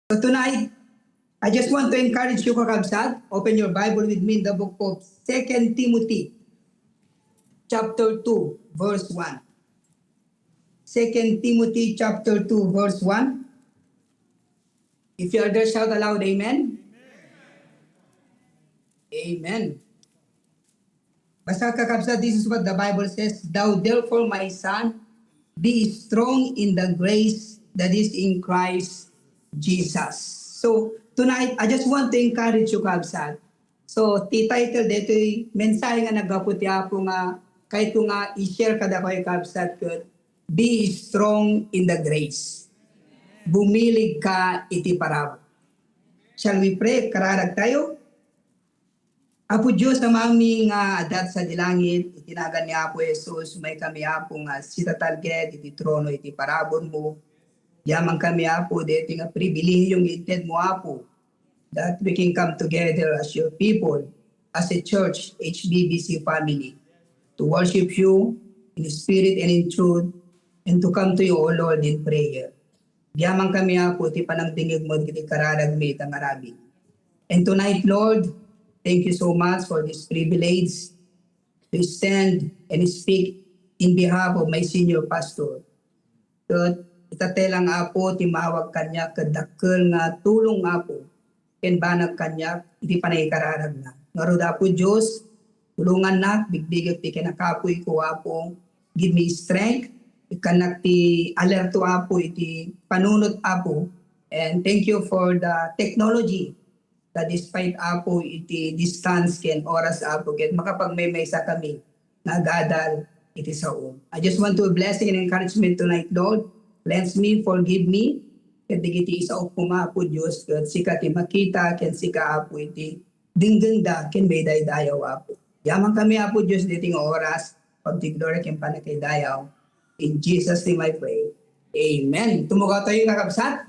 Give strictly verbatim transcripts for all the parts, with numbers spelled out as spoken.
So tonight, I just want to encourage you, kakabsat. Open your Bible with me in the book of Second Timothy, chapter two, verse one. Second Timothy chapter two, verse one. If you are there, shout aloud, "Amen." Amen. Basta, kakabsat, this is what the Bible says, "Thou therefore, my son, be strong in the grace that is in Christ Jesus." So, tonight, I just want to encourage you, kabsat. So, ti title daytoy mensahe nga naggapu ti Apo nga kayto nga i-share kadakayo, kabsat, ket, "Be strong in the grace." Bumilig ka iti parabur. Shall we pray? Kararag tayo. Apo Dios, Amami nga adda sadi langit, iti nagan ni Apo Jesus, umaykami, Apo, nga sitatalged iti trono iti paraburmo. Yaman kami, Apo, daytoy nga pribilehiyo nga intedmo, Apo, that we can come together as your people, as a church, H B B C family, to worship you in spirit and in truth, and to come to you, O Lord, in prayer. Yaman kami, Apo, iti panangdingegmo iti kararagmi ita nga rabii. And tonight, Lord, thank you so much for this privilege to stand and speak in behalf of my senior pastor. Ket ita te lang, Apo, ti maawag kaniak ket dakkel nga tulong, Apo, ken banag kaniak iti panangikararagna. Ngarud, Apo Dios, tulongannak, bigbigek ti kinakapuyko, Apo. Give me strength, ikkannak ti alerto, Apo, iti panunot, Apo. And thank you for the technology that despite, Apo, iti distance ken oras, Apo, ket makapagmaymaysa kami nga agadal iti saom. I just want to blessing and encouragement tonight, Lord. Cleanse me, forgive me, ket dagiti isaok koma, Apo Dios, ket sika ti makita, ken sika, Apo, iti denggenda ken maidaydayaw, Apo. Yaman kami, Apo Dios, daytoy nga oras, pagti glory ken panakaidayaw. In Jesus' name I pray. Amen. Tumugaw tayo, kakabsat.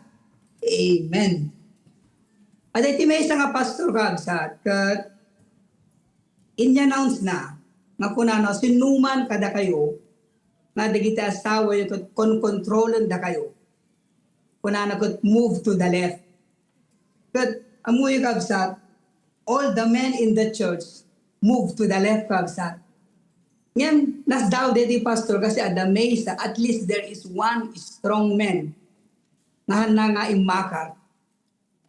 Amen. Adda iti maysa nga pastor, kakabsat, ket in-announce na nga kunana, "Sinnuman kadakayo nga dagiti asawayo ket konkontrolen dakayo." Kunana ket, "Move to the left." Ket ammoyo, kabsat, all the men in the church move to the left, kabsat. Ngem nasdaaw daydi pastor kasi adda maysa, at least there is one strong man nga hanna nga immakar.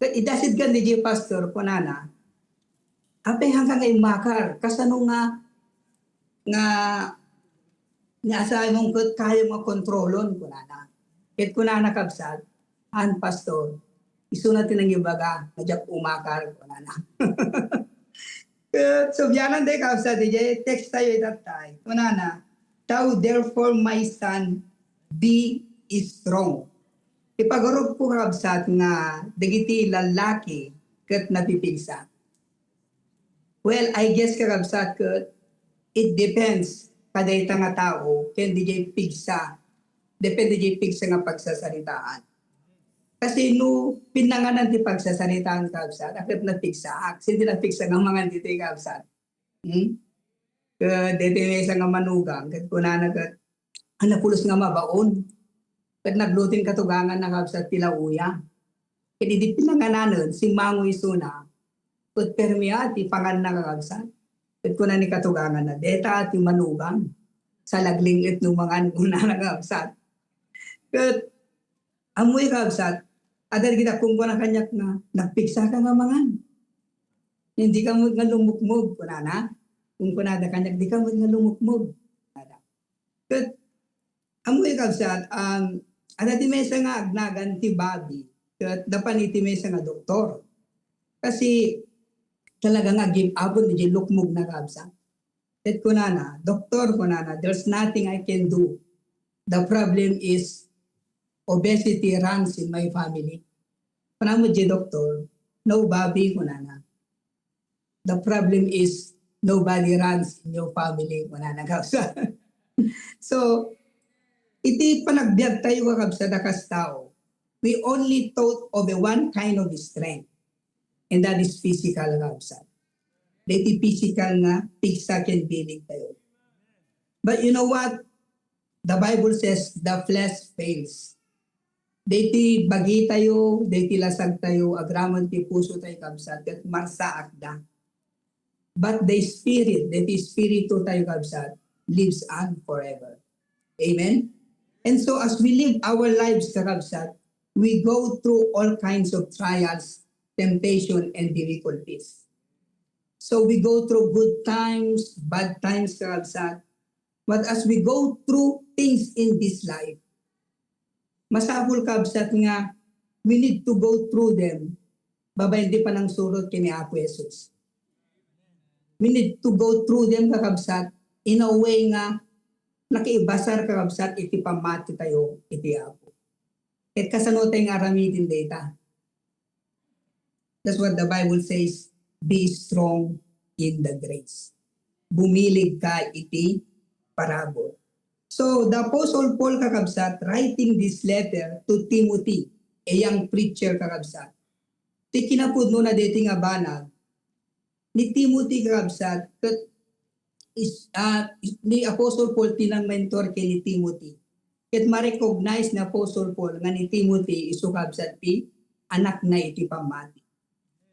Ket idasidkan daydi pastor, kunana, "Apay hanka nga immakar? Kasano nga, nga, nga asawam ket kayam nga kontrolon?" kunana. Ket kunana, kabsat, "An, pastor, isuna ti nangibaga nga diak umakar," kunana. Ket sublianan tayo, kabsat, idiay text tayo itattay. Kunana, "Thou therefore, my son, be strong." Ipagarupko, kabsat, nga dagiti lallaki ket napipigsa. Well, I guess, kakabsat, ket it depends kadayta nga tao ken diay pigsa. Depende diay pigsa nga pagsasaritaan. Kasi no pinanganan ti pagsasaritaan, kabsat, a ket napigsaak. Sino ti napigsa nga mangan ditoy, kabsat? Hmm? Ket daytoy maysa nga manugang, ket kunana ket, "Ania pulos nga mabaon?" Ket nagluto ti katuganganna, kabsat, ti lauya. Ket idi pinangananen, simmango isuna, ket permi a ti panganna, kakabsat. Ket kuna ni katuganganna, "Dayta ti manugang. Salagling-et no mangan," kunana, kakabsat. Ket ammoyo, kabsat, adda dagiti kunkunana kaniak nga, "Nagpigsaka nga mangan. Dika met nga lumukmog," kunana. Kunkunada kaniak, "Dika met nga lumukmog," kunada. Ket ammoyo, kabsat, um, adda ti maysa nga agnagan ti Bobby, ket napan iti maysa nga doktor. Kasi talaga nga give up-en diay lukmogna, kabsat. Ket kunana, "Doktor," kunana, "there's nothing I can do. The problem is obesity runs in my family." Kuna met diay doktor, "No, Bobby," kunana. "The problem is nobody runs in your family," kunana, kabsat. So, iti panagbiag tayo, kakabsat, a kas tao, we only thought of a one kind of strength, and that is physical, kabsat. Daydi physical nga pigsa ken bileg tayo. But you know what? The Bible says the flesh fails. Daytoy bagitayo, daytoy lasagtayo, agraman ti pusotayo, kabsat, ket marsaakda. But the Spirit, daytoy Espirituyo, kabsat, lives on forever. Amen? And so as we live our lives, kakabsat, we go through all kinds of trials, temptation, and difficulties. So we go through good times, bad times, kakabsat. But as we go through things in this life, masapul, kabsat, nga we need to go through them babaen ti panangsurot ken ni Apo Jesus. We need to go through them, kakabsat, in a way nga nakiibasar, kakabsat, iti pammatitayo iti Apo. Ket kasano tayo nga aramiden dayta? That's what the Bible says, "Be strong in the grace." Bumilig ka iti parabur. So, the Apostle Paul, kakabsat, writing this letter to Timothy, a young preacher, kakabsat. Ti kinapudno na deti nga banag, ni Timothy, kakabsat, ket is, ah, is, ni Apostle Paul ti nang-mentor ken ni Timothy. Ket ma-recognize ni Apostle Paul nga ni Timothy isu, kabsat, ti anakna iti pammati.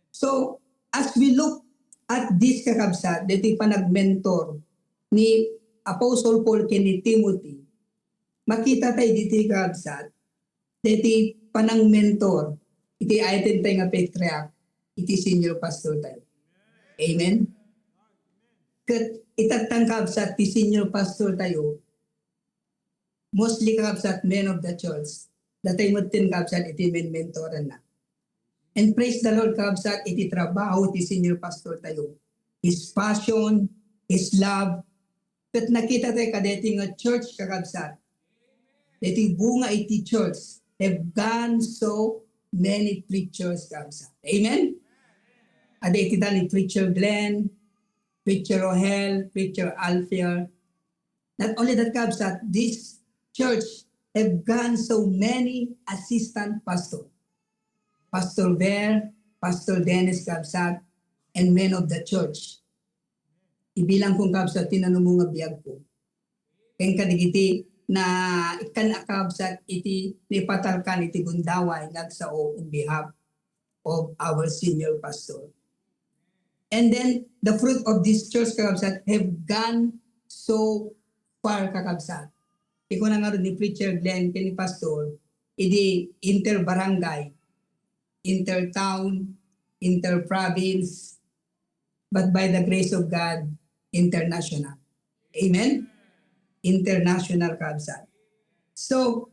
So, as we look at this, kakabsat, deti panag-mentor ni Apostle Paul ken ni Timothy, makita tayo diti, kakabsat, deti panang-mentor iti item tayo nga patriarch, iti senior pastor tayo. Amen? Ket itattang, kabsat, ti senior pastor tayo, mostly, kakabsat, men of the church. Datay metten, kabsat, iti men-mentoranna. And praise the Lord, kabsat, iti trabaho ti senior pastor tayo. His passion, his love, ket nakita tayo kadeti nga church, kakabsat. Deti bunga iti church have gone so many preachers, kabsat. Amen? Adda iti da ni Preacher Glenn, Preacher Rohel, Preacher Alfiel. Not only that, kabsat, this church have gone so many assistant pastor. Pastor Ver, Pastor Dennis, kabsat, and men of the church. Ibilang kong, kabsat, ti nanumo nga biag ko. Ken kadagiti na ikkan a kabsat iti nipatalkan iti gundaway nga agsao in behalf of our senior pastor. And then, the fruit of this church, kakabsat, have gone so far, kakabsat. Ikuna ngarud ni Preacher Glenn ken ni Pastor, idi inter-barangay, inter-town, inter-province, but by the grace of God, international. Amen? International, kabsat. So,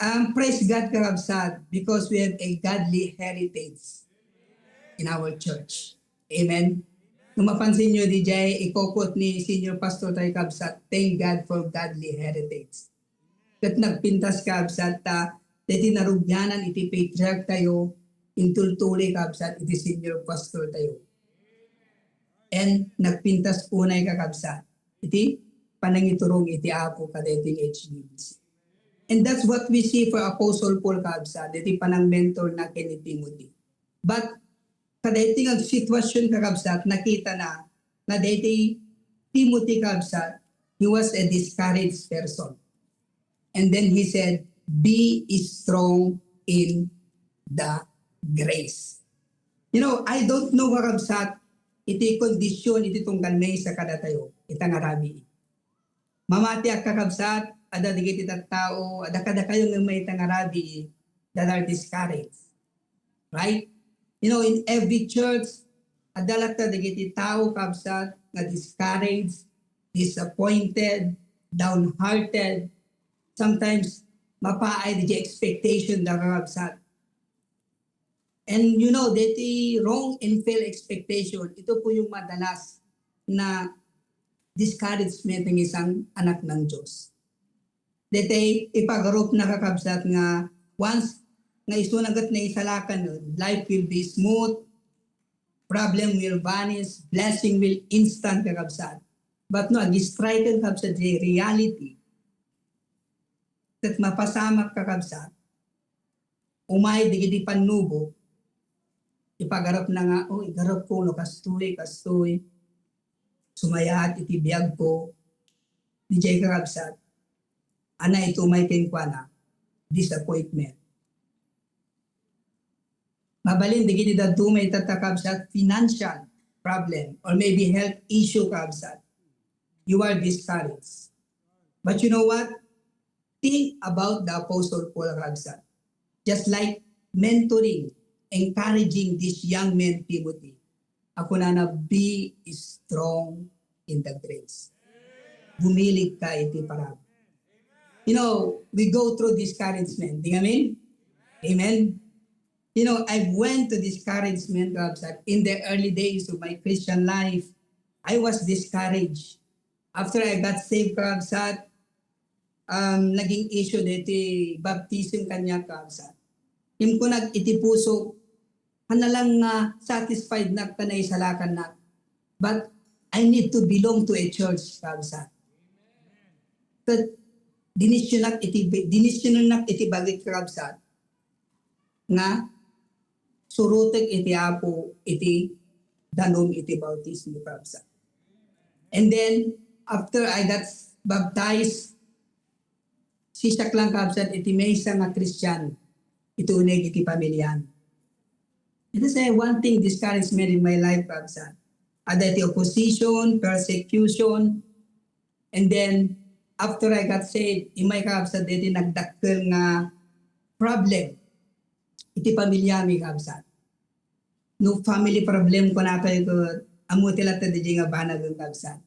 um, praise God, kabsat, because we have a godly heritage in our church. Amen? Kung mapansin nyo, D J, ikokot ni Senior Pastor tayo, kabsat, thank God for godly heritage. Ket nagpintas, kabsat, ta deti narugianan iti patriarch tayo, intultuloy, kabsat, iti senior pastor tayo. And nagpintas unay, kakabsat, iti panangiturong iti Apo kadaytoy nga H B B C. And that's what we see for Apostle Paul, kabsat, iti panang-mentor na ken ni Timothy. But kadaytoy nga sitwasyon, kakabsat, nakita na nga daytoy Timothy, kabsat, he was a discouraged person. And then he said, "Be strong in the grace." You know, I don't know, kakabsat, iti kondisyon iti tunggal maysa kadatayo, ita nga rabii. Mamatiak, kakabsat, adda dagiti tattao, adda kadakayo nga mayta nga rabii that are discouraged. Right? You know, in every church, adda latta dagiti tao, kabsat, nga discouraged, disappointed, downhearted. Sometimes, mapaay di expectation da, kabsat. And you know, deti wrong and fail expectation, ito po yung madalas na discouragement ng isang anak ng Diyos. Deti ipagarup na, kakabsat, nga once nga isu na ket naisalakan, life will be smooth, problem will vanish, blessing will instant, kakabsat. But no, ag-strike, kakabsat, the reality that mapasamak, kakabsat, umay dagiti pannubo, ipagarup na nga, "Oh, igarup ko no kastoy, kastoy. Sumayaat iti biag ko." Di jay, kakabsat. Ania ti umay kenkuana? Disappointment. Mabalin dagiti dadduma ita, kabsat, financial problem or maybe health issue, kabsat. You are discouraged. But you know what? Think about the Apostle Paul, kabsat. Just like mentoring, encouraging this young man, Timothy. Kunana, "Be strong in the grace." Bumilig ka iti parabur. You know, we go through discouragement. Di amen? Amen? You know, I went to discouragement, kabsat, in the early days of my Christian life. I was discouraged. After I got saved, kabsat, um, naging issue deti baptism kaniak, kabsat. Imkunag iti puso, "Ania lang nga satisfied nak ken naisalakan nak. But I need to belong to a church," kabsat. Ket dinisyonak iti, dinisyonak iti bagik, kabsat, nga surotek iti Apo iti danum iti bautismo, kabsat. And then, after I got baptized, sisiak lang, kabsat, iti maysa nga Christian iti uneg iti pamiliam. It is a one thing discouragement in my life, kabsat. Adda iti opposition, persecution, and then after I got saved, immay, kabsat, deti nagdakkel nga problem iti pamiliami, kabsat. No family problem kunatayo, ket ammo ti latta diay nga banag, kabsat.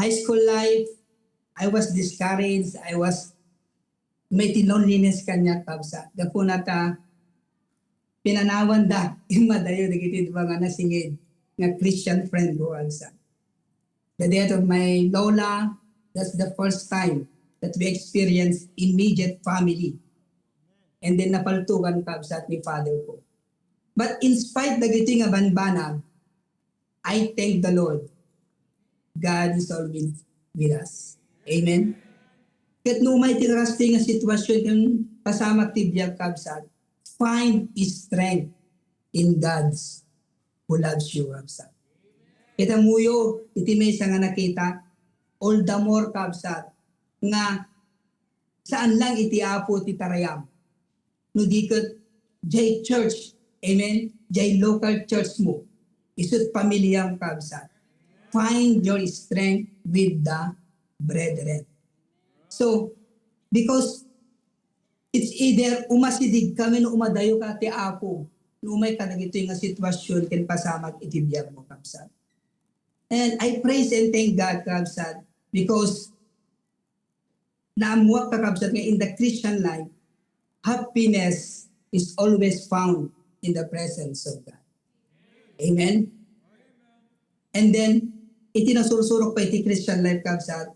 High school life, I was discouraged. I was, immay ti loneliness kaniak, kabsat. Gapuna ta pinanawanda immadayo dagiti dua nga nasinged nga Christian friend ko, kabsat. The death of my lola, that's the first time that we experienced immediate family. And then napaltugan, kabsat, ni father ko. But in spite dagiti nga banbanag, I thank the Lord. God is always with us. Amen? Ket no umay ti kasta nga sitwasyon ken pasamak ti biag, kabsat, find strength in God's who loves you, kabsat. Ket ammoyo, iti maysa nga nakita, all the more, kabsat, nga saan lang iti Apo ti tarayam. No di ket jay church, amen, jay local church mo, isu't pamiliam, kabsat. Find your strength with the brethren. So, because it's either umasidig ka wenno umadayo ka ti Apo, no umay kadagitoy nga sitwasyon ken pasamak iti biag mo, kabsat. And I praise and thank God, kabsat, because naammuak, kakabsat, nga in the Christian life, happiness is always found in the presence of God. Amen? And then, iti nasursurok pa iti Christian life, kabsat,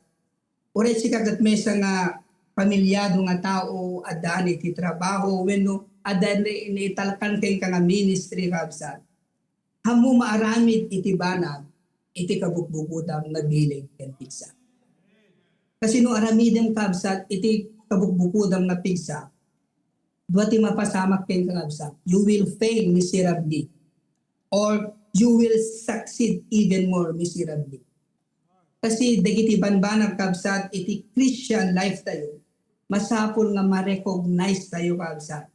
uray sika ket maysa nga pamilyado nga tao, adda iti trabaho, wenno adda ni, ni italkan kenka nga ministry, kabsat. Ammo maaramid iti banag iti kabukbukodam nga bileg ken pigsa. Kasi no aramidem, kabsat, iti kabukbukodam nga pigsa, dua ti mapasamak kenka, kabsat. You will fail miserably or you will succeed even more miserably. Kasi dagiti banbanag, kabsat, iti Christian life tayo, masapul nga ma-recognize tayo, kabsat,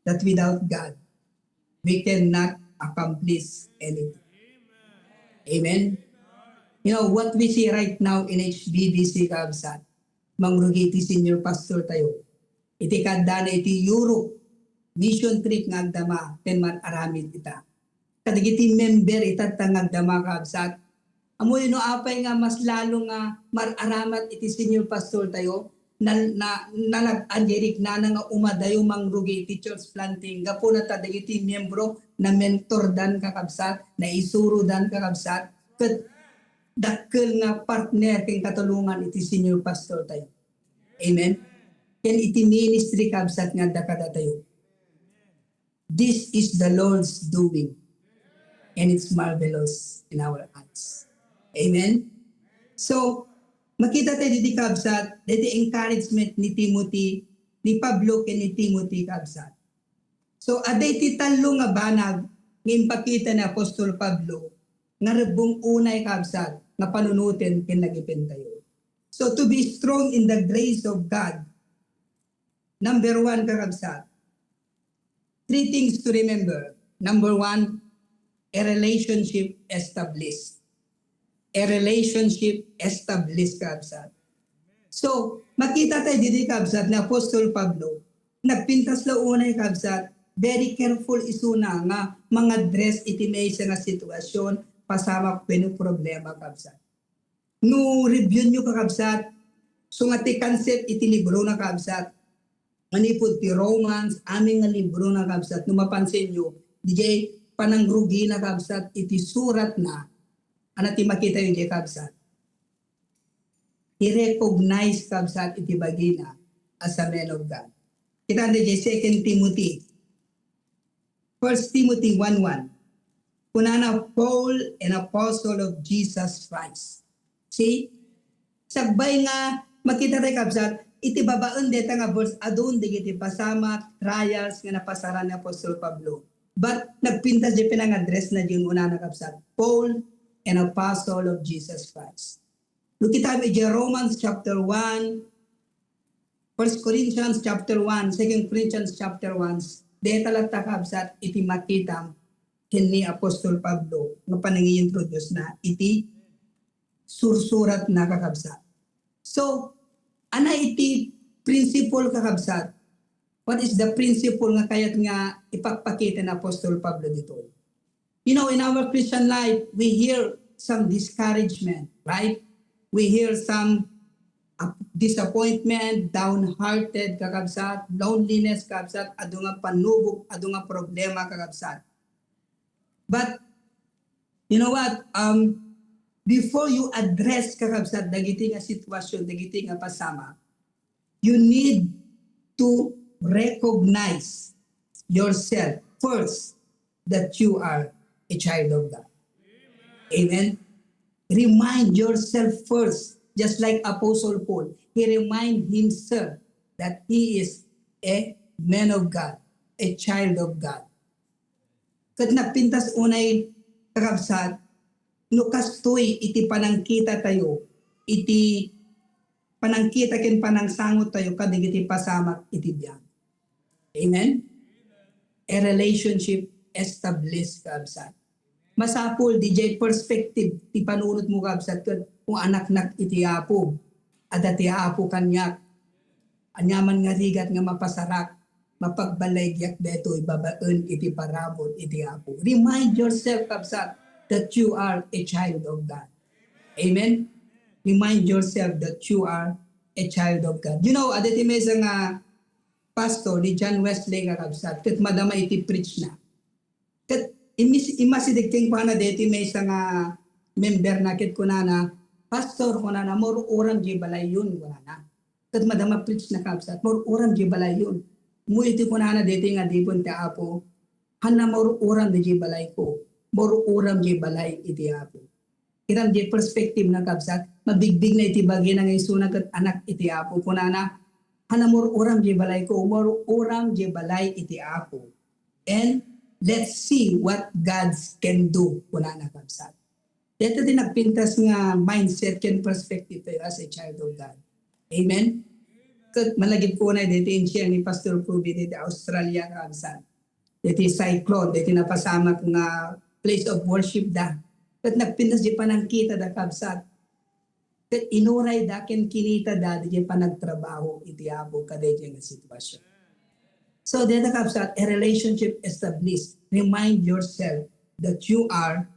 that without God, we cannot accomplish anything. Amen? You know, what we see right now in H B B C, kabsat, mangrugi ti senior pastor tayo. Iti kaddana iti Europe, mission trip nga agdama, ken man-aramid ita. Kadagiti member ita ta nga agdama, kabsat, ammoyo no apay nga mas lalo nga mar-aramat iti senior pastor tayo, na, na, nalagad nga iriknana nga umadayo mangrugi iti church planting. Gapuna ta dagiti miyembro na mentordan, kakabsat, naisurodan, kakabsat, ket dakkel nga partner ken katulongan iti senior pastor tayo. Amen? Ken iti ministry, kabsat, nga adda kadatayo. This is the Lord's doing, and it's marvelous in our eyes. Amen? So, makita tayo didi, kabsat, didi encouragement ni Timothy, ni Pablo ken ni Timothy, kabsat. So, adda iti tallo nga banag nga impakita ni Apostol Pablo nga rebbeng unay, kabsat, nga panunoten ken nagipen tayo. So to be strong in the grace of God, number one, kakabsat, three things to remember. Number one, a relationship established. A relationship established, kakabsat. So, makita tayo didi, kabsat, ni Apostol Pablo, nagpintas la unay, kabsat, very careful isuna nga mangadres iti maysa nga sitwasyon, pasamak wenno problema, kabsat. No review nyo, kakabsat, so nga ti concept iti libro na, kabsat, manipud ti Romans, amin nga libro na, kabsat, no mapansin nyo, dijay panangrugi na, kabsat, iti surat na, ana ti makita yu dijay, kabsat. I-recognize, kabsat, iti bagina as a man of God. Kita dijay Second Timothy, First Timothy one one. Kunana, "Paul, an apostle of Jesus Christ." See? Sagbay nga makita tayo, kabsat, iti babaen deta nga verse, adun dagiti pasamak, trials nga napasaran ni Apostol Pablo. But nagpintas di pinangadres na di unana, kabsat. "Paul, an apostle of Jesus Christ." No kitam iti Romans chapter one, First Corinthians chapter one, Second Corinthians chapter one, deta latta, kabsat, iti makitam ken ni Apostol Pablo nga panangi-introduce na iti sursurat na, kakabsat. So, ana iti principle, kakabsat? What is the principle nga kayat nga ipakpakita ni Apostol Pablo ditoy? You know, in our Christian life, we hear some discouragement, right? We hear some uh, disappointment, downhearted, kakabsat, loneliness, kakabsat, adu nga panubok, adu nga problema, kakabsat. But, you know what? Um, before you address, kakabsat, dagiti nga sitwasyon, dagiti nga pasama, you need to recognize yourself first that you are a child of God. Amen? Remind yourself first, just like Apostle Paul, he remind himself that he is a man of God, a child of God. Ket nagpintas unay, kakabsat, no kastoy iti panangkita tayo, iti panangkita ken panangsangot tayo kadagiti pasamak iti biag. Amen? A relationship established, kakabsat. Masapul, dijay perspective ti panunot mo, kakabsat, ket kung anaknak iti Apo, adda ti Apo kaniak. Aniaman nga rigat nga mapasarak, mapagbalaygiak daytoy babaen iti parabur iti Apo. Remind yourself, kabsat, that you are a child of God. Amen? Remind yourself that you are a child of God. You know, adda ti maysa nga pastor ni John Wesley, kakabsat, ket madama iti preach na. Ket imis-, imasideg kenkuana daytoy maysa nga member na ket kunana, "Pastor," kunana, "maur-uram diay balayyon," kunana. Ket madama preach na, kabsat, "Maur-uram diay balayyon." Mo iti kunana daytoy nga adipen ti Apo, "Haan a maur-uram diay balayko, maur-uram diay balay iti Apo." Itan diay perspective na, kabsat, mabigbig na iti bagina nga isuna ket anak iti Apo. Kunana, "Haan a maur-uram diay balayko, maur-uram diay balay iti Apo. And let's see what God can do," kunana, kabsat. Dayta ti nagpintas nga mindset ken perspective tayo as a child of God. Amen? Ket malagip ko na dayta in-share ni Pastor Ruby dayta Australia, kabsat. Dayta cyclone, dayta napasamak nga place of worship da. Ket nagpintas di panangkita da, kabsat. Ket inuray da ken kinita da di panagtrabaho iti Apo kadaydiay nga sitwasyon. So, dayta, kabsat, a relationship established. Remind yourself that you are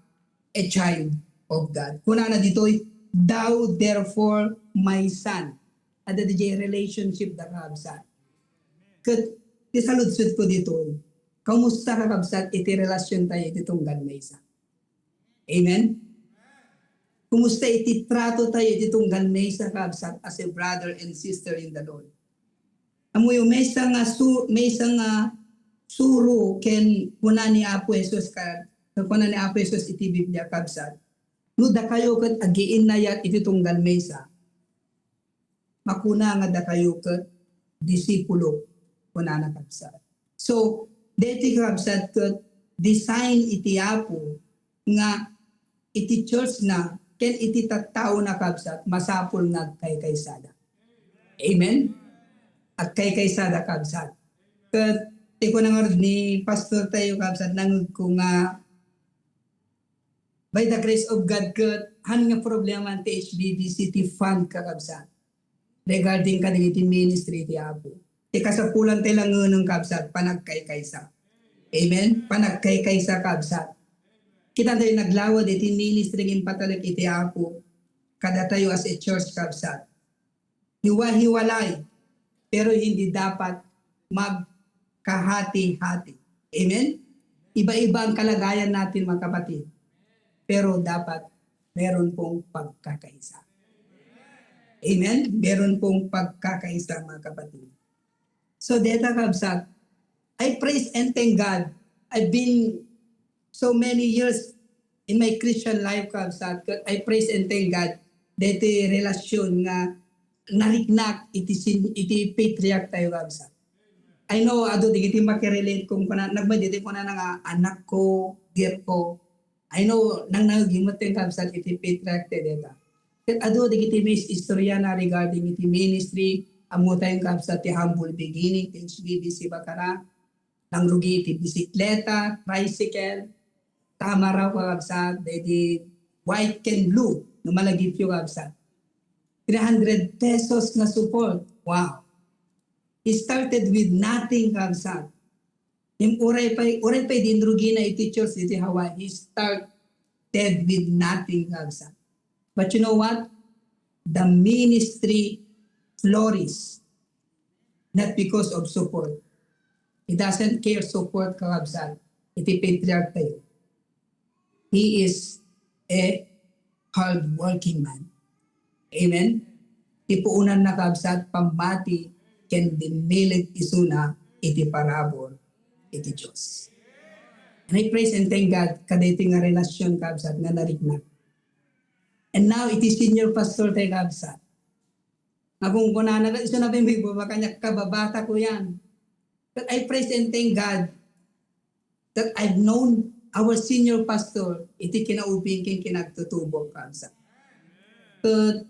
a child of God. Kunana ditoy, "Thou therefore, my son." Adda diay relationship da, kabsat. Ket ti saludsodko ditoy, kumusta, kakabsat, iti relasyon tayo iti tunggal maysa? Amen? Kumusta iti trato tayo iti tunggal maysa, kabsat, as a brother and sister in the Lord? Ammoyo, maysa nga su-, maysa nga suro ken kuna ni Apo Jesus ka-, kuna ni Apo Jesus iti Biblia, kabsat, "No dakayo ket agiinnayat iti tunggal maysa, makuna nga dakayo ket disipulo," kunana, kabsat. So, daytoy, kabsat, ket design iti Apo nga iti church na, ken iti tattaona, kabsat, masapul nga agkaykaysada. Amen? Agkaykaysada, kabsat. Ket ti kuna ngarud ni pastor tayo, kabsat, nangegko nga by the grace of God, ket han nga problema ti H B B C ti fund, kakabsat, regarding kadagiti ministry ti Apo. Ti kasapulan tayo langunen, kabsat, panagkaykaysa. Amen? Panagkaykaysa, kabsat. Kita tayo naglawad iti ministry nga impatalek iti Apo kadatayo as a church, kabsat. Hiwa-hiwalay, pero hindi dapat magkahati-hati. Amen? Iba-iba ang kalagayan natin, mga kapatid. Pero dapat meron pong pagkakaisa. Amen? Meron pong pagkakaisa, mga kapatid. So, deta, kabsat, I praise and thank God. I've been so many years in my Christian life, kabsat, ket I praise and thank God deti relasyon nga nariknak iti sin-, iti patriarch tayo, kabsat. I know, adu dagiti makirelate kung kuna, nagmay diti kuna na nga anak ko, dear ko. I know, nang nangigimot ten, kabsat, iti patriarch tayo deta. Ket adu dagiti mis istorya na regarding iti ministry, ammo tayo, kabsat, ti humble beginning, ti H B B C Bacara. Nangrugi iti bisikleta, tricycle, tamaraw, kakabsat, daydi white ken blue, no malagipyo, kakabsat. Three hundred pesos nga support. Wow. He started with nothing, kakabsat. Ngem uray pay, uray pay dinrugina iti church iti Hawaii, he started with nothing, kakabsat. But you know what? The ministry flourished not because of support. He doesn't care support, kakabsat, iti patriarch tayo. He is a hard-working man. Amen? Ti puonanna, kakabsat, pammati ken dimmilit isuna iti parabur iti Dios. And I praise and thank God kadaytoy nga relasyon, kakabsat, nga narikna. And now, iti senior pastor tayo, kakabsat. Nga kunkunana, isuna pay maibaba kaniak, kababata ko yan. But I praise and thank God that I've known our senior pastor iti kinaubing ken kinagtutubo, kabsat. Ket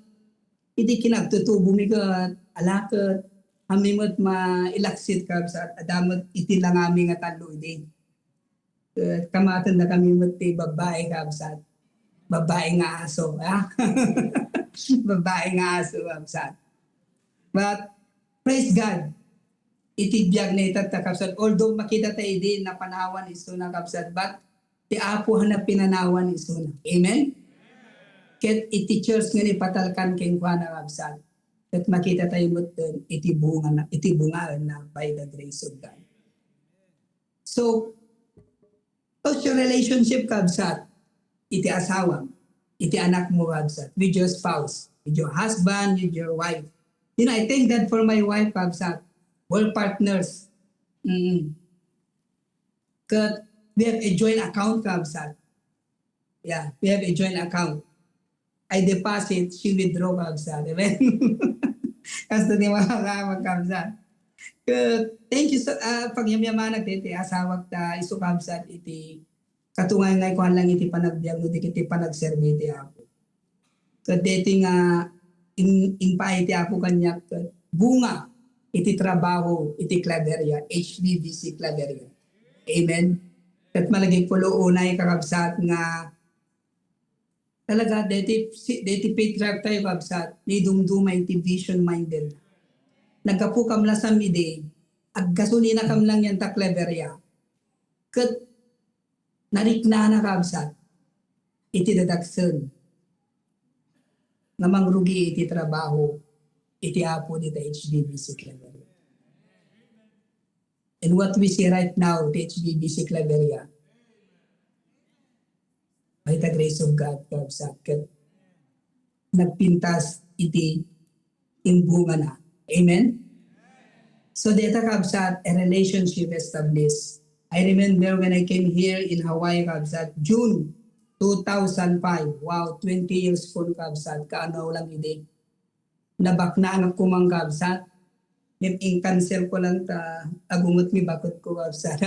iti kinagtutubo mi ket, ala ket, amin met mailaksid, kabsat, adda met iti langami nga tallo idi. Ket kamatendakami met ti babbai, kabsat. Babbai nga aso, ha? Babbai nga aso, kabsat. But, praise God, iti biag na itatta, kabsat. Although makita tayo idi napanawan isuna, kabsat, but ti Apo a napinanawan isuna. Amen? Ket iti church nga ipatalkan kenkuana, kabsat. Ket makita tayo met iti bunga na, iti bungaen na by the grace of God. So, how's your relationship, kabsat? Iti asawa, iti anak mo, kabsat, with your spouse, with your husband, with your wife. You know, I thank God for my wife, kabsat. We're partners. Mm. Ket we have a joint account, kabsat. Yeah, we have a joint account. I deposit, she withdraw, kabsat. Amen? Kasta ti mga kasama, kabsat. Ket, thank you so, ah, pagyamyamanak ti, ti asawak ta, isu, kabsat, iti katungay nga ikuan lang iti panagbiag, no, dagiti panagserbi ti Apo. Ket deti nga in-, impaay ti Apo kaniak, ket bunga iti trabaho iti Claveria, H B B C Claveria. Amen? Ket malagipko unay, kakabsat, nga talaga, deti, si, deti patriarch tayo, kabsat, nidumduma iti vision minded. Naggapu kam la sa midi, aggasolina kam lang yan ta Claveria. Ket nariknana, kabsat, iti dadaksen nga mangrugi iti trabaho iti Apo dita H B B C Claveria. And what we see right now, the H B B C Claveria, by the grace of God, kabsat, ket nagpintas iti imbungana. Amen? So, deta, kabsat, a relationship established. I remember when I came here in Hawaii, kabsat, June two thousand five. Wow, twenty years ko, kabsat, kaano lang idi. Nabaknaan ko man, kabsat. Ngem in-cancel ko lang ta agunget mi bakut ko, kabsat.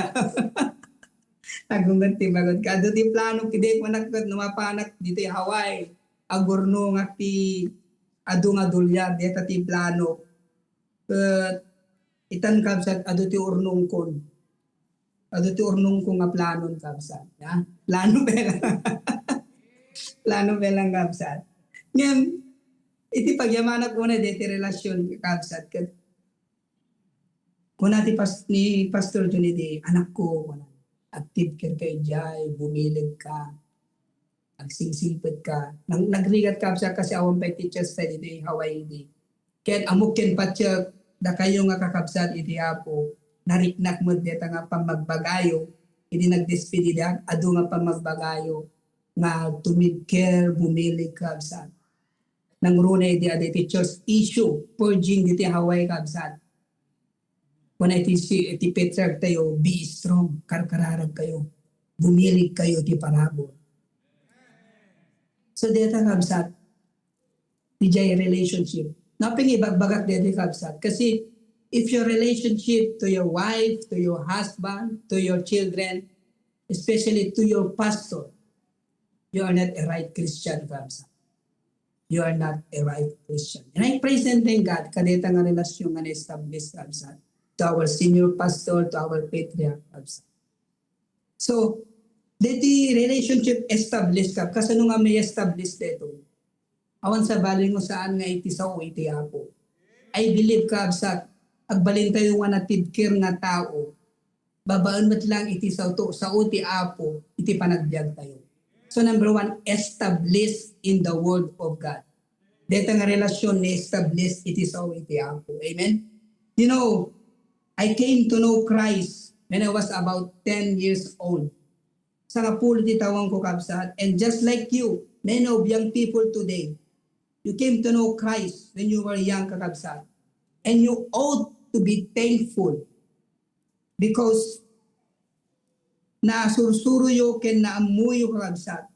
Agunget ti bakut ko. Adu ti plano, kidi ko manakot, numapanak dito Hawaii. agurnongak ti adu nga dolyar, deta ti plano. Ket itan, kabsat, adu ti urnongkon. Adu ti urnongko nga planon, kabsat. Ha? Plano pa lang. Plano pa lang, kabsat. Ngem, iti pagyamanak unay deti relasion, kabsat, ket kuna ti pas-, ni Pastor Johnny di, "Anakko," kuna, "active care ka idiay, bumileg ka, agsingsilpet ka." Nang-, nagrigat, kabsat, kasi awan pay teachers ta ditoy Hawaii di. Ket ammok ken patiek, dakayo nga kakabsat iti Apo, nariknak met deta nga pammagbagayo, idi nagdespedidak, adu nga pammagbagayo nga tumid care, bumileg, kabsat. Nangruna idi adi ti church issue, purging diti Hawaii, kabsat. Kuna iti si, iti patriarch tayo, "Be strong, karkararag kayo, bumilig kayo ti parabur." So, deta, kabsat, dijay relationship. Napay nga ibagbagak deta, kabsat. Kasi, if your relationship to your wife, to your husband, to your children, especially to your pastor, you are not a right Christian, kabsat. You are not a right Christian. And I praise and thank God, kadeta nga relasyon nga na-establish, kabsat, to our senior pastor, to our patriarch, kabsat. So, deti relationship established, kab-, kasano nga may establish detoy? Awan sabali nga saan nga iti sao iti Apo. I believe, kabsat, agbalintayo nga natibker nga tao, babaen met lang iti sao, sao ti Apo iti panagbiagtayo. So, number one, established in the Word of God. Deta nga relasyon ni established iti sao iti Apo. Amen? You know, I came to know Christ when I was about ten years old. Sangapulo ti tawenko, kabsat. And just like you, many of young people today, you came to know Christ when you were young, kakabsat. And you ought to be thankful because naasursuroyo ken naammoyo, kakabsat.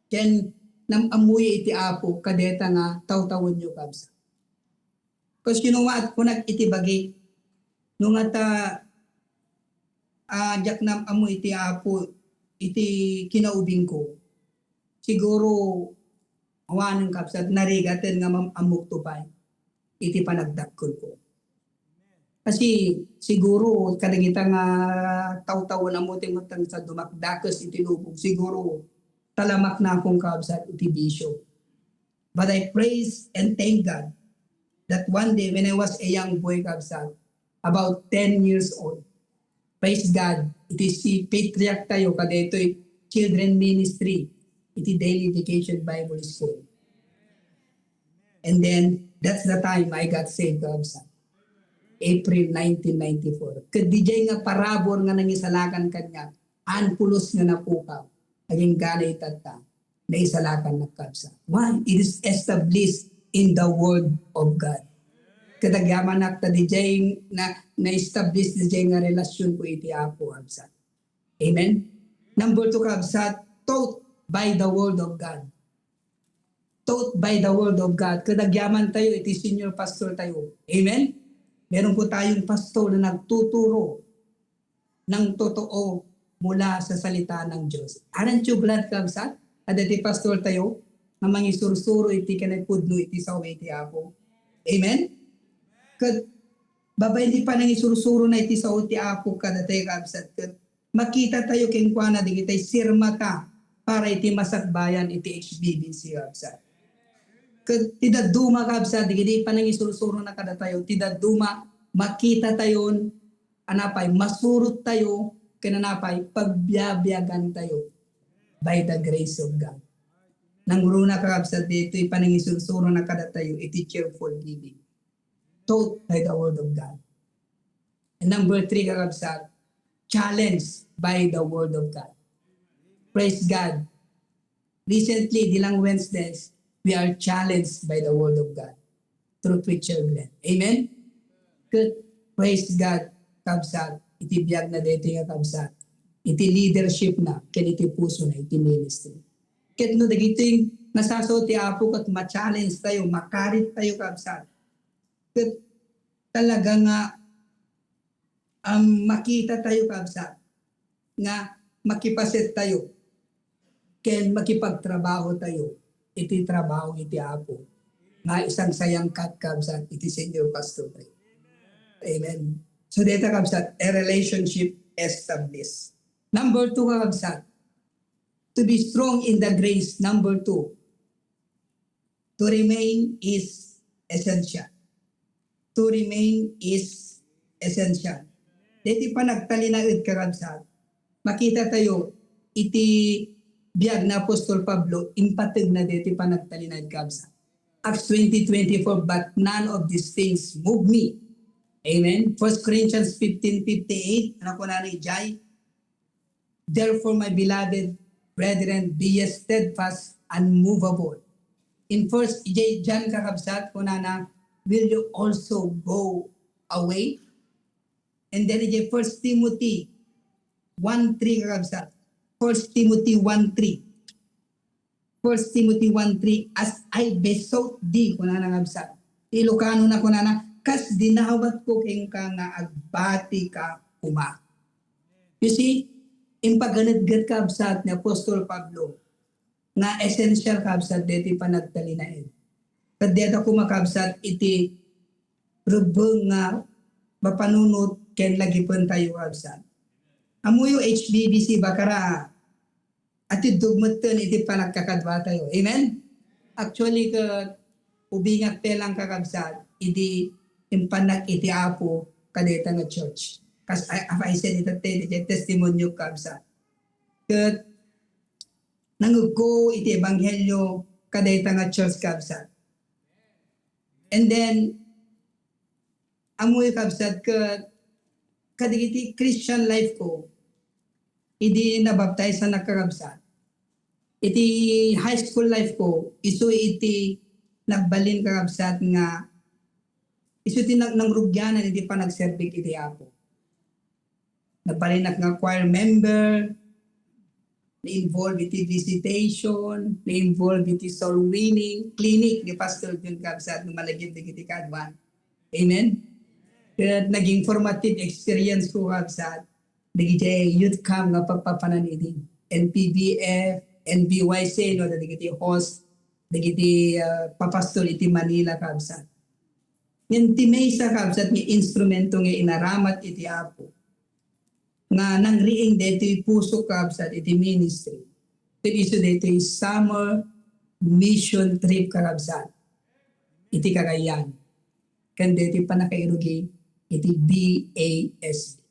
Ken naam-ammoyo iti Apo kadeta nga tawtawenyo, kabsat. 'Cause you know what? Kunak iti bagi, no ngata, ah, diak naam-ammo iti Apo, iti kinaubingko, siguro, awanen, kabsat, narigaten nga maam-ammokto pay iti panagdakkelko. Kasi siguro kadagita nga tawtawen, ammo ti met sa dumakdakes iti lubong, siguro talamaknakon, kabsat, iti bisio. But I praise and thank God that one day when I was a young boy, kabsat, about ten years old, praise God, iti si patriarch tayo kadaytoy children ministry, iti Daily Vacation Bible School. And then, that's the time I got saved, kabsat. April nineteen ninety-four. Ket dijay nga parabur nga nangisalakan kaniak, han pulos nga napukaw, agingga itatta, naisalakan, kabsat. Why? It is established in the Word of God. Ket agyamanak ta dijay na, na-establish dijay nga relasyon ko iti Apo, kabsat. Amen? Number two, kabsat, taught by the Word of God. Taught by the Word of God. Ket agyaman tayo iti senior pastor tayo. Amen? Meron po tayong pastor na nagtuturo ng totoo mula sa salita ng Diyos. Aren't you glad, kabsat? Adda ti pastor tayo nga mangisursuro iti kinapudno iti sao iti Apo. Amen? Ket babaen ti panangisursuro na iti sao ti Apo kadatayo, kabsat, ket makita tayo kenkuana dagiti sirmata para iti masakbayan iti H B B C, kabsat. Ket ti dadduma, kabsat, dagiti panangisursuro na kadatayo, ti dadduma, makita tayon, anapay, masurot tayo, ken anapay, pagbiabiagan tayo by the grace of God. Nangruna, kabsat, ditoy panangisursuro na kadatayo iti cheerful giving. Taught by the Word of God. And number three, kakabsat, challenged by the Word of God. Praise God. Recently, di lang Wednesdays, we are challenged by the Word of God through Preacher Glenn. Amen? Good. Praise God, kabsat. Iti biag na dito nga kabsat. Iti leadership na, ken iti puso na, iti ministry. Ket no dagiti nasasaw ti Apo ket ma-challenge tayo, makarit tayo, kabsat. Ket talaga nga, um, makita tayo, kabsat, nga makipaset tayo. ken makipagtrabaho tayo iti trabaho iti Apo nga isangsayangkat, kabsat, iti senior pastor tayo. Amen. So, deta, kabsat, a relationship established. Number two, kabsat, to be strong in the grace. Number two, to remain is essential. To remain is essential. Deti panagtalinaed, kakabsat, makita tayo iti biag ni Apostol Pablo, impategna deti panagtalinaed, kabsat. Acts twenty twenty-four, "But none of these things move me." Amen. First Corinthians fifteen fifty-eight, ano kunana idiay? "Therefore, my beloved brethren, be ye steadfast, unmovable." In First J-, John, kakabsat, kunana, "Will you also go away?" And then, idiay First Timothy one three, kakabsat. First Timothy one three. First Timothy one three, "As I besought thee," kunana, kabsat. Ilocano na, kunana, "Kas dinawatko kenka nga agbati ka koma." You see, impaganetget, kabsat, ni Apostol Pablo nga essential, kabsat, deti panagtalinaed. Ket deta koma, kabsat, iti rebbeng nga mapanunot ken lagipentayo, kabsat. Ammoyo, H B B C Bacara, atiddog metten iti panagkakaduatayo. Amen? Actually, ket ubingak pay lang, kakabsat, idi impannak iti Apo kadayta nga church. Kas I, I said it, iti testimony, kabsat. Ket nangegko iti ebanghelio kadayta nga church, kabsat. And then, ammoyo, kabsat, ket kadagiti Christian life ko, idi nabaptize-anak, kakabsat. Iti high school life ko, isu iti nagbalin, kakabsat, nga isu ti nang-, nangrugianan iti panagserbik iti Apo. Nabalinak nga choir member, na-involve iti visitation, na-involve iti soul winning clinic ni Pastor Jun, kabsat, no malagip dagiti kaduan. Amen? Ket naging formative experience ko, kabsat, dagiti youth camp nga papapanan idi N P B F, N B Y C, no, dagiti host, dagiti, ah, papastor iti Manila, kabsat. Ngem ti maysa, kabsat, nga instrumento nga inaramat iti Apo nga nangriing daytoy pusok, kabsat, iti ministry. Ket isu daytoy summer mission trip, kakabsat, iti Cagayan. Ken daytoy pannakairugi iti B A S,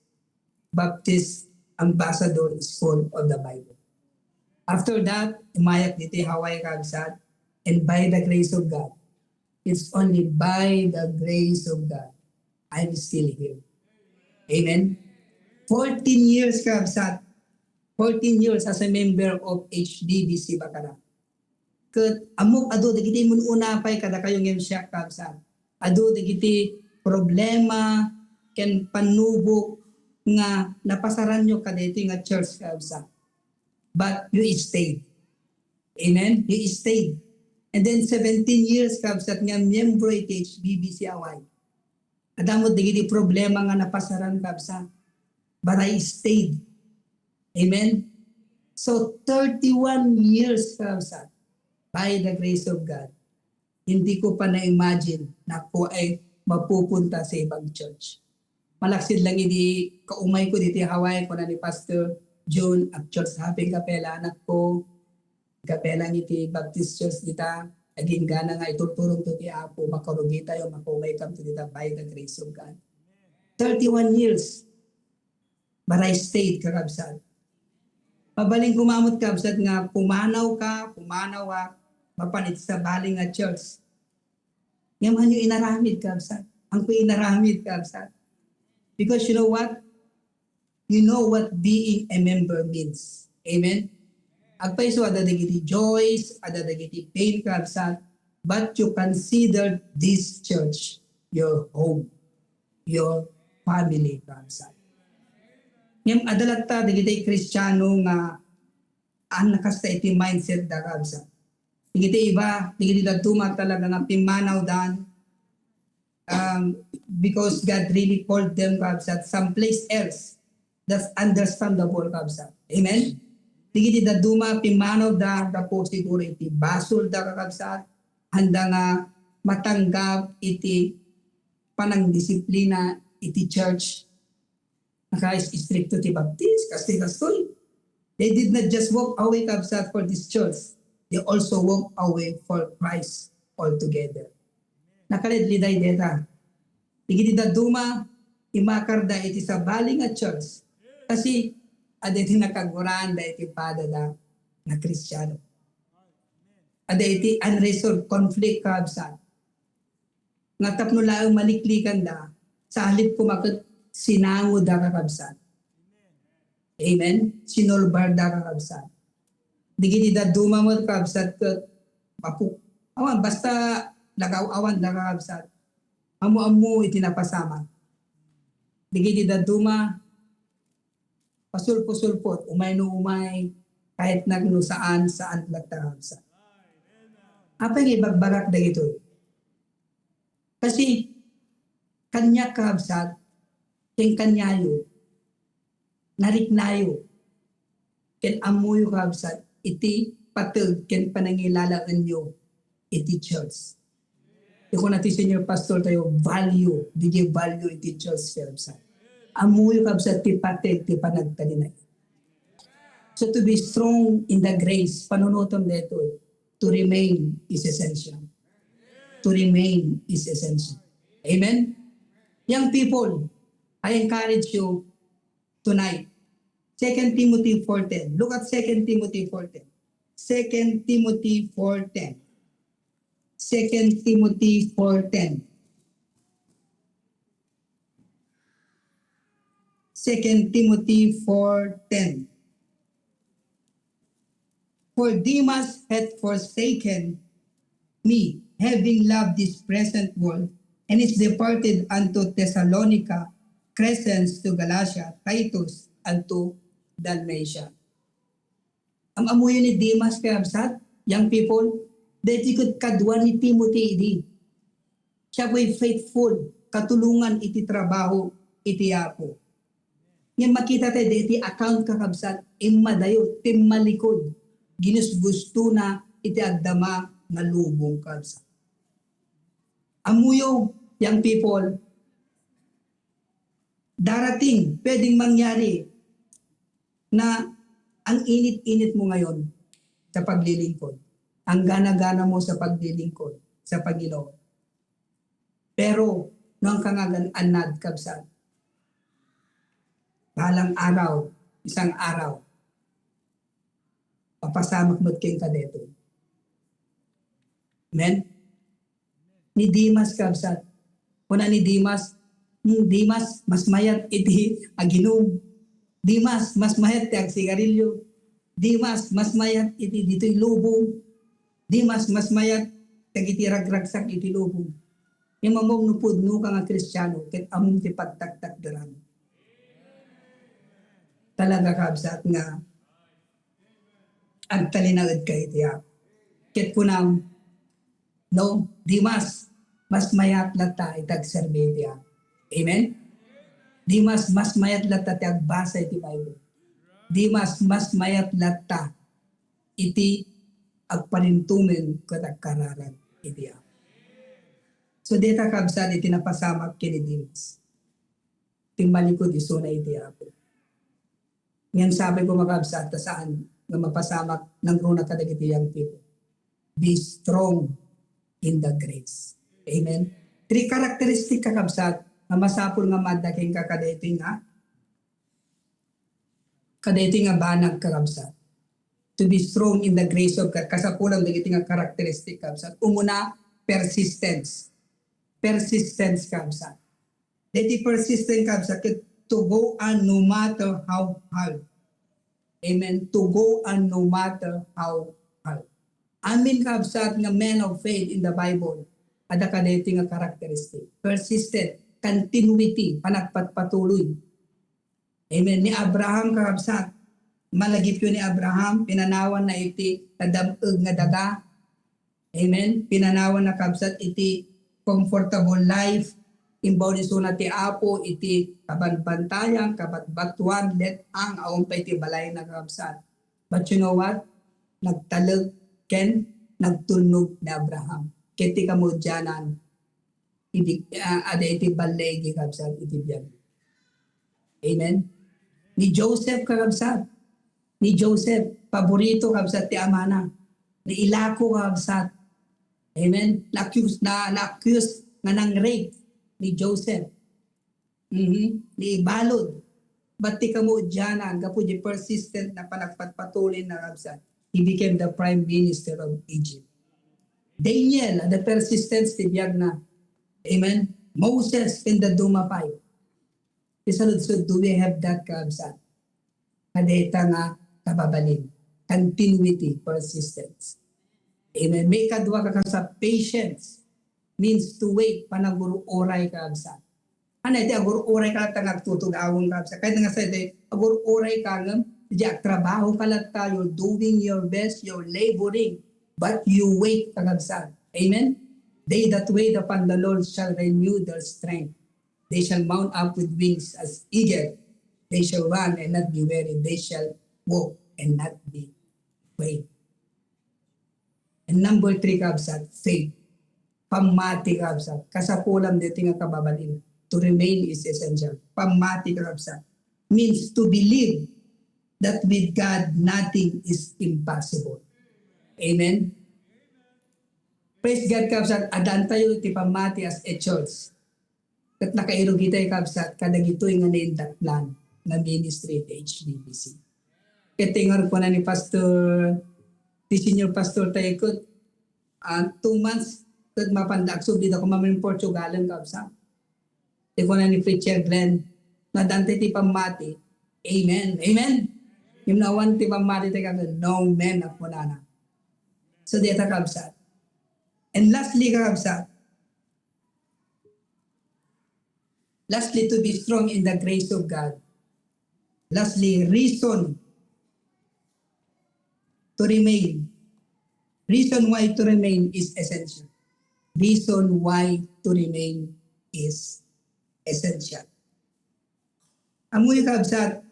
Baptist Ambassador School of the Bible. After that, imayak ditoy Hawaii, kabsat, and by the grace of God, it's only by the grace of God I'm still here. Amen? Fourteen years, kabsat. Fourteen years as a member of H D B C Bacara. Ket ammok adu dagiti immun-una pay kadakayo ngem siak, kabsat. Adu dagiti problema ken pannubok nga napasaranyo kadaytoy nga church, kabsat. But you stayed. Amen? You stayed. And then seventeen years, kabsat, nga miyembro iti H B B C Hawaii. Adda met dagiti problema nga napasaran, kabsat. But I stayed. Amen? So, thirty-one years, kabsat, by the grace of God, hindi ko pa na-imagine na ako ay mapupunta sa ibang church. Malaksid lang idi kaumay ko diti Hawaii, kuna ni Pastor Jun, "Ag-church hopping ka pay la, anak ko. Ka pay lang iti Baptist Church dita, agingga nga iturturonto ti Apo, makarugi tayo, makaumay kanto dita by the grace of God." Thirty-one years, but I stayed, kakabsat. Mabalin koma met, kabsat, nga pumanaw ka, pumanaw ak, mapan iti sabali nga church. Ngem ania inaramid, kabsat? Ania inaramid, kabsat? Because you know what? You know what being a member means. Amen? Agpayso, adda dagiti joys, adda dagiti pain, kabsat, but you consider this church your home, your family, kabsat. Ngem adda latta dagiti Kristiano nga ania kasta iti mindset da, kabsat. Dagiti iba, dagiti dadduma talaga nga pimmanawdan, um, because God really called them, kabsat, someplace else. That's understandable, kabsat. Amen? Dagiti dadduma, pimmanawda gapu siguro iti basolda, kakabsat, haanda nga matanggap iti panangdisiplina iti church. Naka-istrikto ti Baptist, kastoy, kastoy. They did not just walk away, kabsat, for this church. They also walk away for Christ altogether. Nakaledleday dayta. Dagiti dadduma, imakarda iti sabali nga church. Kasi, adda iti nakaguraanda iti padada nga Kristiano. Adda iti unresolved conflict, kabsat. Nga tapno laeng maliklikanda, sa halip koma ket sinangoda, kakabsat. Amen? Sinulbarda, kakabsat. Dagiti dadduma met, kakabsat, ket mapu-, awan, basta lagaw-awanda, kakabsat. Ammo-ammo iti napasamak. Dagiti dadduma, pasulpo-sulpot, umay no umay, kahit nagno saan, saan latta, kakabsat. Apay nga ibagbagak dagitoy? Kasi, kaniak, kakabsat, ken kaniayo, nariknayo, ken ammoyo, kakabsat, iti pateg ken panangilalaenyo iti church. Ti kuna ti senior pastor tayo, value, didi value iti church, kakabsat. Ammoyo, kabsat, ti pateg ti panagtalinaed. So to be strong in the grace, panunotem daytoy, to remain is essential. To remain is essential. Amen? Young people, I encourage you tonight. Second Timothy four ten. Look at Second Timothy four ten. Second Timothy four ten. Second Timothy four ten. Second Timothy four ten. For Demas hath forsaken me, having loved this present world, and is departed unto Thessalonica, Crescens to Galatia, Titus unto Dalmatia. Am-ammoyo ni Demas, kakabsat, young people, daytoy ket kadua ni Timothy idi. Siya pay faithful, katulongan iti trabaho iti Apo. Ngem makita tayo daytoy account, kakabsat, immadayo, timmalikod, ginusgustona iti agdama nga lubong, kakabsat. Ammoyo, young people, darating, pwedeng mangyari na ang init-init mo ngayon sa paglilingkod, ang gana-gana mo sa paglilingkod sa Panginoon. Pero, no, ang kangagan-annad, kabsat, balang araw, isang araw, papasamak met kenka daytoy. Amen? Ni Demas, kabsat. Kuna ni Demas, "Hmm, Demas, mas mayat iti aginum. Demas, mas mayat ti agsigarilyo. Demas, mas mayat iti ditoy lubong. Demas, mas mayat dagiti ragragsak iti lubong." Ngem ammom no pudnoka nga Kristiano, ket ammom ti pagtaktakderam. Talaga, kabsat, nga agtalinaedka iti Apo. Ket kunam, no, Demas, mas mayat latta iti agserbi iti Apo. Amen? Demas, mas mayat latta ti agbasa iti Bible. Demas, mas mayat latta iti agparintumeng ket agkararag iti Apo. So, dayta, kabsat, iti napasamak ken ni Demas. Timmalikod isuna iti Apo. Ngem sapay ko, kakabsat, ta saan nga mapasamak nangruna kadagiti young people. Be strong in the grace. Amen? Three characteristic, kakabsat, nga masapul nga maadda kenka kadaytoy nga, kadaytoy nga banag, kakabsat. To be strong in the grace of God. Kasapulan dagiti nga characteristic, kabsat. Umuna, persistence. Persistence, kabsat. Daytoy persistent, kabsat, ket to go on no matter how hard. Amen. To go on no matter how hard. Amin, kabsat, nga men of faith in the Bible, adda kadaytoy nga characteristic. Persistent, continuity, panagpatpatuloy. Amen. Ni Abraham, kakabsat, malagipyo ni Abraham, pinanawanna iti nadam-eg nga daga. Amen. Pinanawanna, kabsat, iti comfortable life. Imbaw isuna ti Apo iti kabanbantayan, kabatbatuan, let-ang, awan pay ti balayna, kakabsat. But you know what? Nagtalek ken nagtulnog ni Abraham. Ket ti kamaudianan, idi, ah, ada iti balligi, kabsat, iti biag. Amen? Ni Joseph, kakabsat. Ni Joseph, paborito, kabsat, ti amana. Ni ilako, kabsat. Amen? Na-accuse, na, na-accuse nga nang-rape ni Joseph. Mhm. Ni ibalud. But ti kamaudianan, gapu di persistent na panagpatpatuloy na, kabsat, he became the prime minister of Egypt. Daniel, the persistence ti biagna. Amen? Moses in the Duma fight. Ti saludsod, do we have that, kabsat? Kadeta nga kababalin. Continuity, persistence. Amen. May kadua, kakabsat, patience means to wait, panagur-uray, kabsat. Ano iti agur-uray ka latta nga agtutugawon, kabsat? Kayat nga sa iti agur-uray ka ngem, iti agtrabaho ka latta, you're doing your best, you're laboring, but you wait, kakabsat. Amen? They that wait upon the Lord shall renew their strength. They shall mount up with wings as eagle. They shall run and not be weary. They shall walk and not be faint. And number three, kabsat, faith. Pammati, kabsat. Kasapulam deti nga kababalin. To remain is essential. Pammati, kabsat, means to believe that with God, nothing is impossible. Amen? Praise God, kabsat. Adantayo ti pammati as a church. Ket nakairugitayo, kabsat, kadagitoy nga naindaklan nga ministry ti H B B C. Ket ti ngarud kuna ni Pastor, ti senior pastor tayo ket, ah, two months ket mapanda agsubli da koma manen Portugalen, kabsat. Ti kuna ni Preacher Glenn, nadante ti pammati. Amen. Amen. Ngem no awan ti pammati ti kabsat, no man a kunana. So, deta, kabsat. And lastly, kabsat, lastly, to be strong in the grace of God. Lastly, reason to remain. Reason why to remain is essential. Reason why to remain is essential. Ammoyo, kabsat,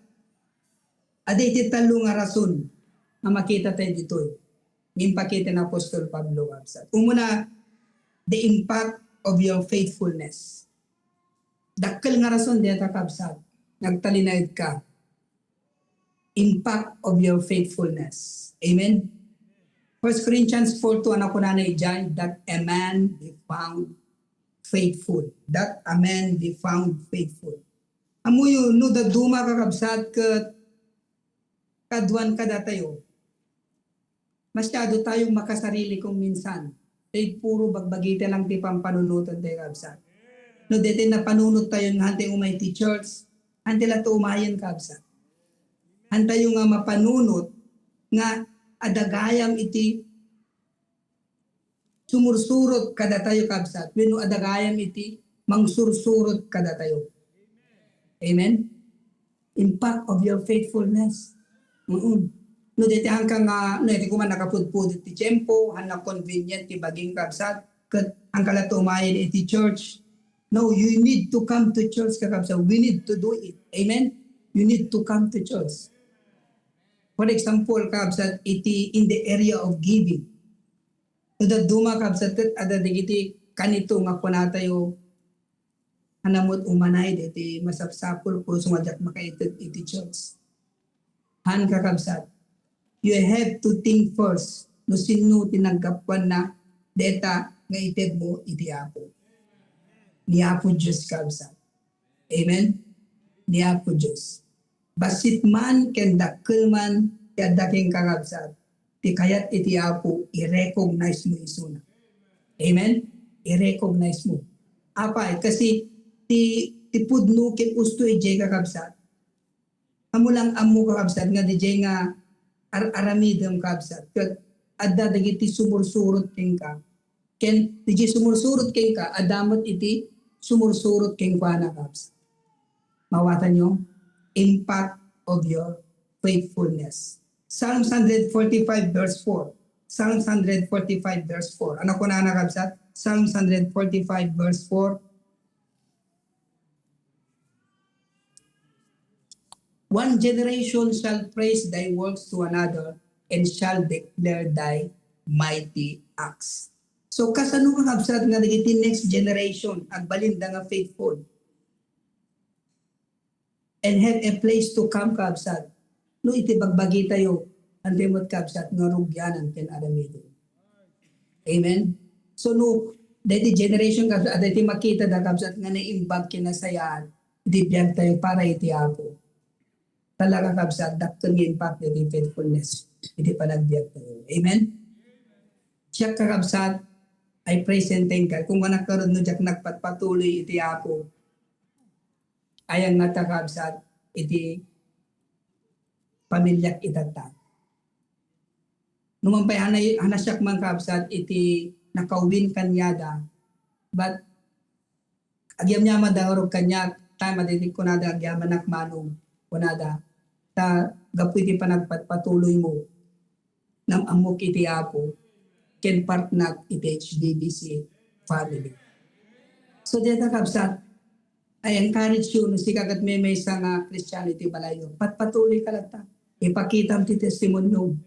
adda iti tallo nga rason nga makita tayo ditoy. Nga impakita ni Apostol Pablo, kabsat. Umuna, the impact of your faithfulness. Dakkel nga rason deta, kabsat, nga agtalinaed ka. Impact of your faithfulness. Amen? First Corinthians four two, ano kunana idiay, that a man be found faithful. That a man be found faithful. Ammoyo, no dadduma, kakabsat, ket kaduan kadatayo, masyado tayong makasarili kung minsan. Tay puro bagbagita lang ti pampanunoten tayo, kabsat. No, deti napanunot tayo nga hantay umay ti church, hantay latta umayen, kabsat. Hantayo nga mapanunot nga adda gayam iti sumursurot kadatayo, kabsat, wenno adda gayam iti mangsursurot kadatayo. Amen? Impact of your faithfulness. Mm. No, deti hanka nga, no, iti koma nakapudpudot ti tiempo, hanna convenient ti bagim, kabsat, ket hanka latta umayen iti church. No, you need to come to church, kakabsat. We need to do it. Amen? You need to come to church. For example, kabsat, iti in the area of giving. No dadduma, kabsat, ket adda dagiti kanito nga kunatayo, hanna met umanay dagiti masapsapul, kusno nga diak makaited iti church. Han, kakabsat, you have to think first no sinno ti naggapuanna deta nga itedmo iti Apo. Ni Apo Dios, kabsat. Amen? Ni Apo Dios. Bassit man ken dakkel man ti adda kenka, kabsat, ti kayat iti Apo, i-recognize mo isuna. Amen? I-recognize mo. Apay, kasi ti, ti pudno ken usto idiay, kakabsat. Ammo lang ammo, kakabsat, nga didiay nga ar-aramidem, kabsat, ket adda dagiti sumursurot kenka. Ken didiay sumursurot kenka, adda met iti sumursurot kenkuana, kabsat. Mawatanyo? Impact of your faithfulness. Psalms one forty-five verse four. Psalms one forty-five verse four. Ano kunana, kabsat? Psalms one forty-five verse four. One generation shall praise thy works to another and shall declare thy mighty acts. So, kasano, kakabsat, nga dagiti next generation, agbalinda nga faithful and have a place to come, kabsat? No iti bagbagi tayo, antay met, kabsat, nga rugianan ken aramiden. Amen? So, no, dagiti generation, kabsat, adda iti makita da, kabsat, nga naimbag ken nasayaat iti biag tayo para iti Apo. Talaga, kabsat, dakkel nga impact iti faithfulness iti panagbiag tayo. Amen? Siak, kakabsat, I present thank God. Kung kunak ngarud, no diak nagpatpatuloy iti Apo, ayan ngata, kabsat, iti pamiliak itatta. Numan pay, hanay-, hanasiak man, kabsat, iti nakawin kaniada. But agyamyaman da ngarud kaniak, time a dagiti kunada, agyamanak manong, kunada, ta gapu iti panagpatpatuloymo, nam-ammok iti Apo, ken partnak iti H D B C family. So, dayta, kabsat, I encourage you, no sika ket maymaysa nga Kristiano iti balayyo, patpatuloyka latta. Ipakitam ti testimoniom.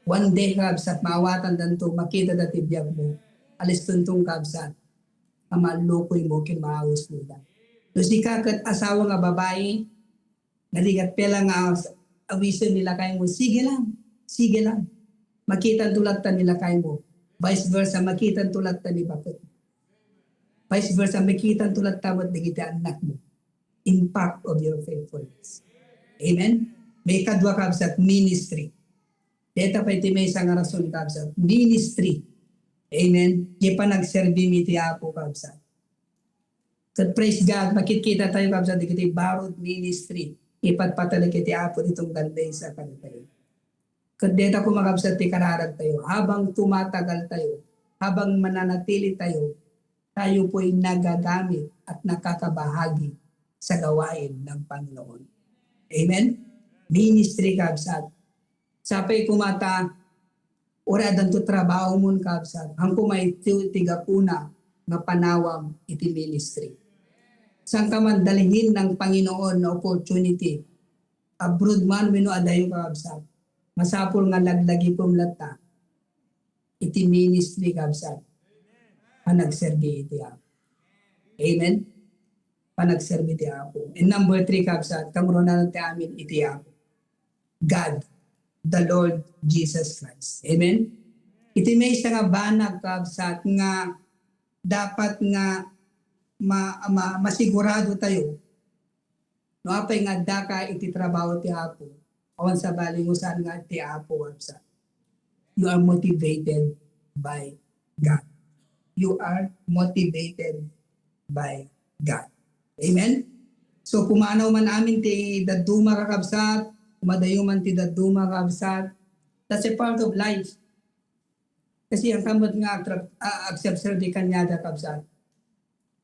One day, kabsat, maawatandanto, makitada ti biagmo. Alistonton, kabsat, a maallukoymo ken maawesmoda. No sika ket asawa nga babai, narigat pay la nga awas-, awisen ni lakaymo, sige lang, sige lang. Makitanto latta ni lakaymo. Vice versa, makitanto latta ni baket. Vice versa, makitanto latta met dagiti annakmo. Impact of your faithfulness. Amen? Maikadua, kabsat, ministry. Dayta pay ti maysa nga rason, kabsat. Ministry. Amen? Ti panagserbimi iti Apo, kabsat. Ket praise God, makitkita tayo, kabsat, dagiti barud ministry. Ipatpatalik iti Apo ti tunggal maysa kadatayo. Ket dayta koma, kabsat, ti kararag tayo. Habang tumatagal tayo, habang mananatili tayo, tayo po'y nagagamit at nakakabahagi sa gawain ng Panginoon. Amen? Ministry, kabsat. Sapay koma ta, uray addanto trabahomon, kabsat, haan koma iti, ti gapuna nga panawam iti ministry. Saan ka man dalhin ng Panginoon na opportunity, abroad man wenno adayo, kabsat, masapul nga laglagipem latta iti ministry, kabsat, panagserbi iti Apo. Amen? Panagserbi iti Apo. And number three, kabsat, kangrunaan ti amin iti Apo. God, the Lord Jesus Christ. Amen? Iti maysa nga banag, kabsat, nga dapat nga ma-, ma-, masigurado tayo, no apay nga addaka iti trabaho ti Apo, awan sabali nga saan nga ti Apo, kabsat. You are motivated by God. You are motivated by God. Amen? So, pumanaw man amin ti dadduma, kakabsat, kumadayo man ti dadduma, kakabsat, that's a part of life. Kasi ang kamot nga agtra-, a-, agserserbi kaniada, kabsat,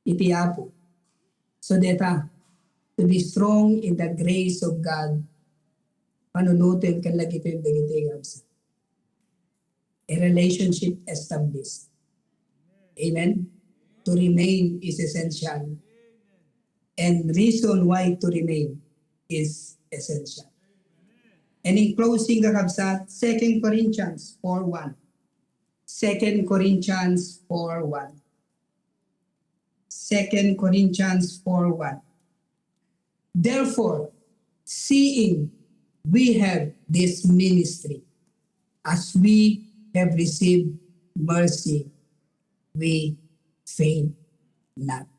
iti Apo. So, dayta, to be strong in the grace of God, panunoten ken lagipem dagiti, kabsat. A relationship established. Amen? To remain is essential. And reason why to remain is essential. And in closing, kakabsat, Second Corinthians four one. Second Corinthians four one. Second Corinthians four one. Therefore, seeing we have this ministry, as we have received mercy, we faint not.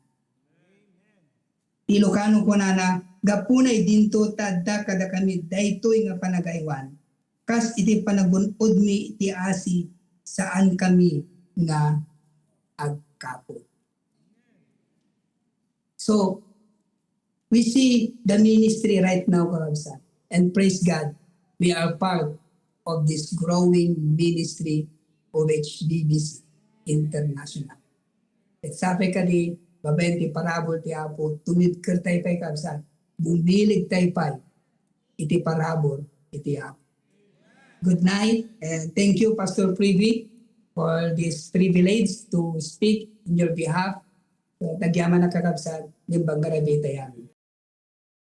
Ti Ilocano kunana, gapuna idinto ta adda kadakami daytoy nga panagaywan, kas iti panagun-odmi iti asi, saankami nga agkaput. So, we see the ministry right now, kakabsat. And praise God, we are part of this growing ministry of H D B C International. Ket sapay kadi, babaen ti parabur ti Apo, tumibker tayo pay, kabsat. Bumilig tayo pay iti parabur iti Apo. Good night, and thank you, Pastor Privy, for this privilege to speak in your behalf. So, nagyaman a, kakabsat, ngem agkararag tayo amin.